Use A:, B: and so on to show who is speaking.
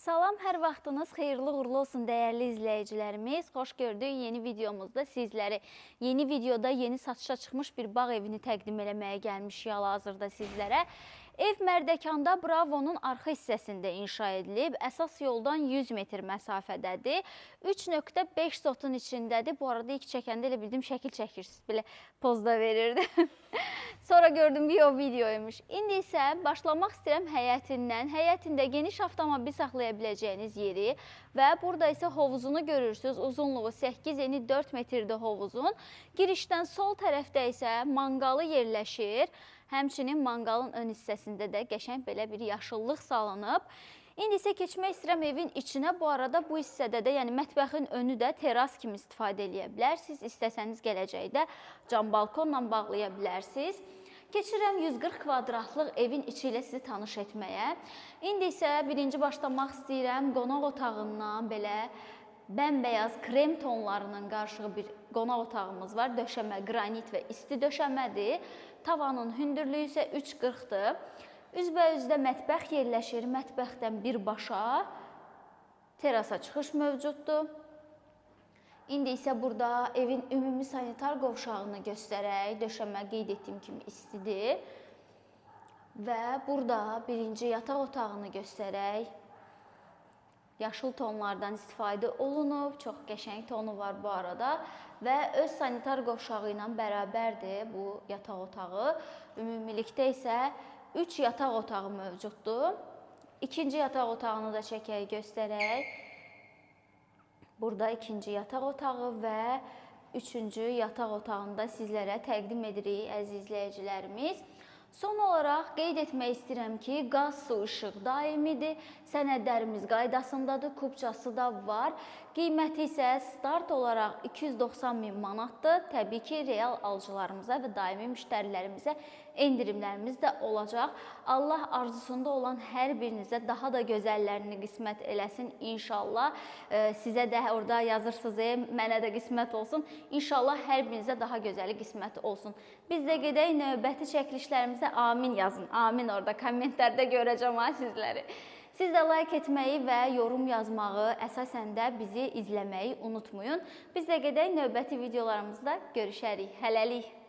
A: Salam, hər vaxtınız xeyirli uğurlu olsun dəyərli izləyicilərimiz. Xoş gördük yeni videomuzda sizləri. Yeni videoda yeni satışa çıxmış bir bağ evini təqdim eləməyə gəlmişik hal-hazırda sizlərə. Ev Mərdəkanda Bravo'nun arxa hissəsində inşa edilib. Əsas yoldan 100 metr məsafədədir. 3.5 sotun içindədir. Bu arada ilk çəkəndə elə bildim şəkil çəkirsiniz. Belə pozda verirdi. Sonra gördüm ki, o videoymuş. İndi isə başlamaq istəyirəm həyətindən. Həyətində geniş avtomobil saxlaya biləcəyiniz yeri və burada isə hovuzunu görürsünüz. Uzunluğu 8, eni 4 metrdir hovuzun. Girişdən sol tərəfdə isə manqalı yerləşir. Həmçinin manqalın ön hissəsində də qəşəng belə bir yaşıllıq salınıb. İndi isə keçmək istəyirəm evin içinə. Bu arada bu hissədə də, yəni mətbəxin önü də teras kimi istifadə eləyə bilərsiniz. İstəsəniz gələcəkdə cam balkonla bağlaya bilərsiniz. Keçirəm 140 kvadratlıq evin içi ilə sizi tanış etməyə. İndi isə birinci başlamaq istəyirəm qonaq otağından belə bəmbəyaz krem tonlarının qarışığı bir qonaq otağımız var. Döşəmə qranit və isti döşəmədir. Tavanın hündürlüyü isə 3,40-dır. Üzbəüzdə mətbəx yerləşir. Mətbəxdən birbaşa terasa çıxış mövcuddur. İndi isə burada evin ümumi sanitar qovşağını göstərək. Döşəmə qeyd etdiyim kimi istidir. Və burada birinci yataq otağını göstərək. Yaşıl tonlardan istifadə olunub. Çox qəşəng tonu var bu arada və öz sanitar qovşağı ilə bərabərdir bu yataq otağı. Ümumilikdə isə 3 yataq otağı mövcuddur. İkinci yataq otağını da çəkək, göstərək. Burada ikinci yataq otağı və üçüncü yataq otağını da sizlərə təqdim edirik əziz izləyicilərimiz. Son olaraq qeyd etmək istəyirəm ki, qaz, su, işıq daimidir. Sənədlərimiz qaydasındadır, kupçası da var. Qiyməti isə start olaraq 290 min manatdır. Təbii ki, real alıcılarımıza və daimi müştərilərimizə endirimlərimiz də olacaq. Allah arzusunda olan hər birinizə daha da gözəllərini qismət eləsin inşallah. Sizə də orada yazırsınız, mənə də qismət olsun. İnşallah hər birinizə daha gözəli qismət olsun. Biz də gedək növbəti çəkilişlərimizə amin yazın. Amin orada kommentlərdə görəcəm ha sizləri. Siz də like etməyi və yorum yazmağı, əsasən də bizi izləməyi unutmayın. Biz də gedək növbəti videolarımızda görüşərik. Hələlik.